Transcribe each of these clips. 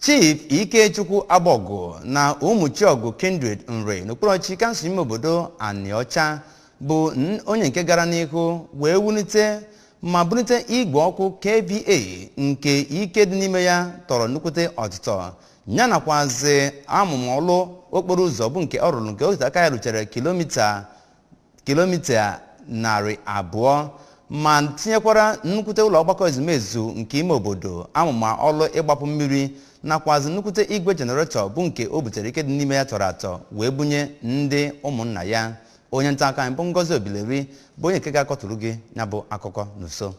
Chief Ikechukwu Agbọgụ na Ụmụchiọgụ Kindred Nri n'okpuru ọchịchị kansụl ime obodo Anịọcha bụ onye nke gara n'ihu wee wulite ma bulite igwe ọkụ KVA nke ike dị n'ime ya tọrọ nnukwute ọtụtọ, ya nakwazi amụma ọlụ okporo ụzọ bụ nke ọ rụrụ nke otu aka ya ruchere kilomita 200, ma tinyekwara nnukwute ụlọ ọgbakọ ezumezu nke ime obodo, amụma ọlụ ịgbapụ mmiri, nakwazi nnukwute igwe jeneretọ bụ nke o butere ike dị n'ime ya tọrọ atọ wee bunye ndị ụmụnna ya. Onye nta akụkọ anyị bụ Ngozi Obileri bụ onye nke ga-akọtụrụ gị ya bụ akụkọ n'uso.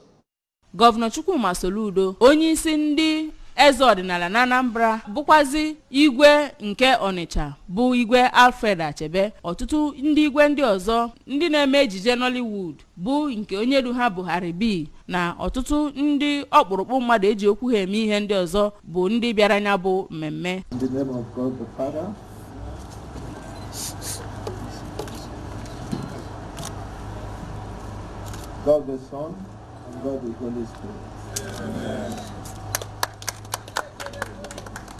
Gọvanọ Chukwuma Soludo, onye isi ndị eze ọdịnala na Anambra, bụkwazi igwe nke Ọnịcha bụ Igwe Alfred Achebe, ọtụtụ ndị igwe ndị ọzọ, ndị na-eme ejije Nollywood bụ nke onye du ha bụ Harry B, na ọtụtụ ndị ọkpụrụkpụ mmadụ eji okwu ha eme ihe ndị ọzọ bụ ndị bịara ya bụ mmemme. In the name of God the Father, God the Son, and God the Holy Spirit.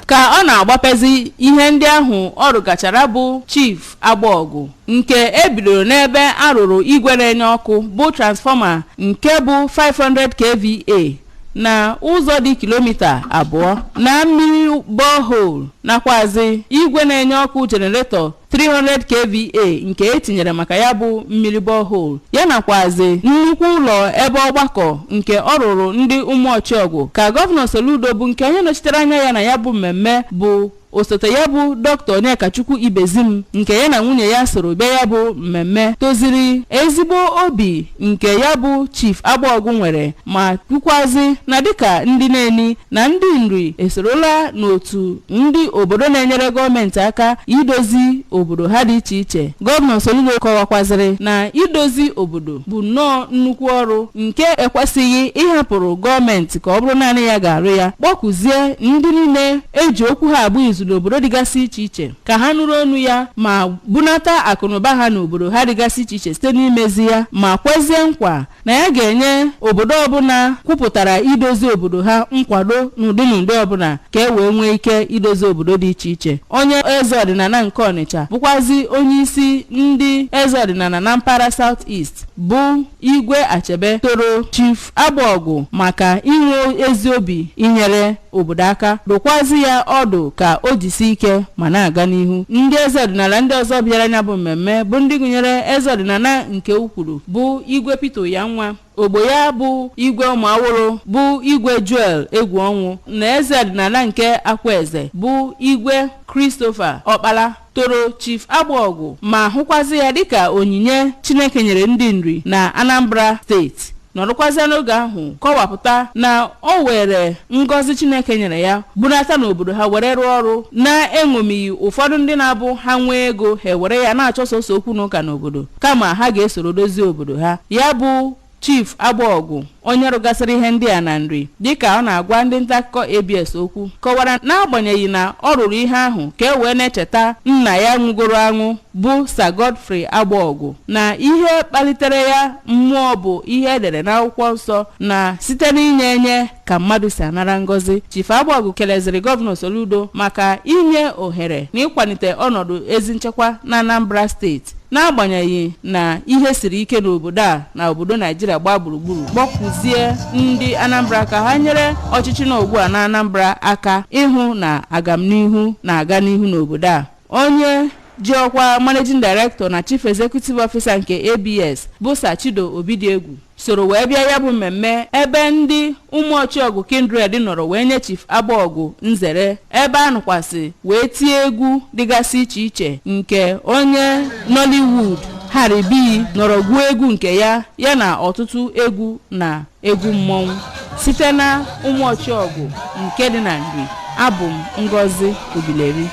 Ka ọ na-agbapezi ihe ndị ahụ ọ rụgachara bụ Chief Agbọgụ, nke ebidoro n'ebe arụrụ igwe na-enye ọkụ bụ transformer nke bụ 500 kVA na ụzọ dị kilomita 2 na mmiri borehole, nakwazi igwe na-enye ọkụ jeneretọ 300 kVA nke etinyere maka ya bụ mmiri borehole, ya nakwazi nnukwu ụlọ ebe ọgbakọ nke ọ rụrụ ndị Ụmụọchịọgụ. Ka Gọvanọ Soludo bụ nke onye nọchitere anya ya na ya bụ mmemme bụ osote ya bụ Dr. Onyekachukwu Ibezim, nke ya na nwunye ya soro bịa ya bụ mmemme, toziri ezigbo obi nke ya bụ Chief Agbọgụ nwere, ma kwukwazi na dịka ndị na-eni na ndị nri esorola n'otu ndị obodo na-enyere gọọmenti aka idozi obodo ha dị iche iche. Gọvanọ Soludo kọwakwaziri na idozi obodo bụ nnọọ nnukwu ọrụ nke ekwesịghị ịhapụrụ gọọmenti ka ọ bụrụ naanị ya ga-arụ ya, kpọkụzie ndị niile eji okwu ha agba izu n'obodo dịgasị iche iche ka ha nụrụ ọnụ ya ma bunata akụnụba ha n'obodo ha dịgasị iche iche site n'imezi ya, ma kwezie nkwa na ya ga-enye obodo ọbụla kwupụtara idozi obodo ha nkwado n'ụdị n'ụdị ọbụla ka e wee nwee ike idozi obodo dị iche iche. Onye eze ọdịnala nke Ọnịcha bụkwazi onye isi ndị eze ọdịnala na mpaghara South East bụ Igwe Achebe toro Chief Agbọgụ maka inwe ezi obi inyere obodo aka, rụkwazi ya ọdụ ka o jisi ike ma na-aga n'ihu. Ndị eze ọdịnala ndị ọzọ bịara ya bụ mmemme bụ ndị gụnyere eze ọdịnala nke ukwuru bụ Igwe Peter Oyanwa, ogbo ya bụ Igwe Ụmụawụrụ bụ Igwe Joel Egwu Ọnwụ, na eze ọdịnala nke Akwaeze bụ Igwe Christopher Ọkpala toro Chief Agbọgụ ma hụkwazi ya dịka onyinye Chineke nyere ndị nri na Anambra steeti. Nọrụkwazịa n'oge ahụ kọwapụta na o were ngọzi Chineke nyere ya bunata n'obodo ha were rụọ ọrụ, na-eṅomighị ụfọdụ ndị na-abụ ha nwee ego ha ewere ya na-achọ sọsọ okwu n'ụka n'obodo, kama ha ga-esoro dozie obodo ha. Ya bụ Chief Agbọgụ, onye rụgasịrị ihe ndị a na nri, dịka ọ na-agwa ndị nta akụkọ ABS okwu, kọwara n'agbanyeghị na ọ rụrụ ihe ahụ ka e wee na-echeta nna ya nwụgoro anwụ bụ Sir Godfrey Agbọgụ, na ihe kpalitere ya mmụọ bụ ihe edere n'akwụkwọ nsọ na site n'inye enye ka mmadụ si anara ngọzi. Chief Agbọgụ keleziri Gọvanọ Soludo maka inye ohere na ịkwalite ọnọdụ ezi nchekwa na Anambra steeti, n'agbanyeghị na ihe siri ike n'obodo a na obodo Naijiria gbaa gburugburu, kpọkụzie ndị Anambra ka ha nyere ọchịchị na ugbu a na Anambra aka ịhụ na agamnihu na-aga n'ihu n'obodo a. Onye ji ọkwa Managing Director na Chief Executive Officer nke ABS bụ Sachido Obidiegwu soro wee bịa ya bụ mmemme, ebe ndị Ụmụọchịọgụ Kindred nọrọ wee nye Chief Agbọgụ nzere, ebe a nụkwasị wee tie egwu dịgasị iche iche nke onye Nollywood Harry B nọrọ gwuo egwu nke ya, ya na ọtụtụ egwu na egwu mmọnwụ. Site na Ụmụọchịọgụ nke dị na Nri, abụ m Ngozi Obileri.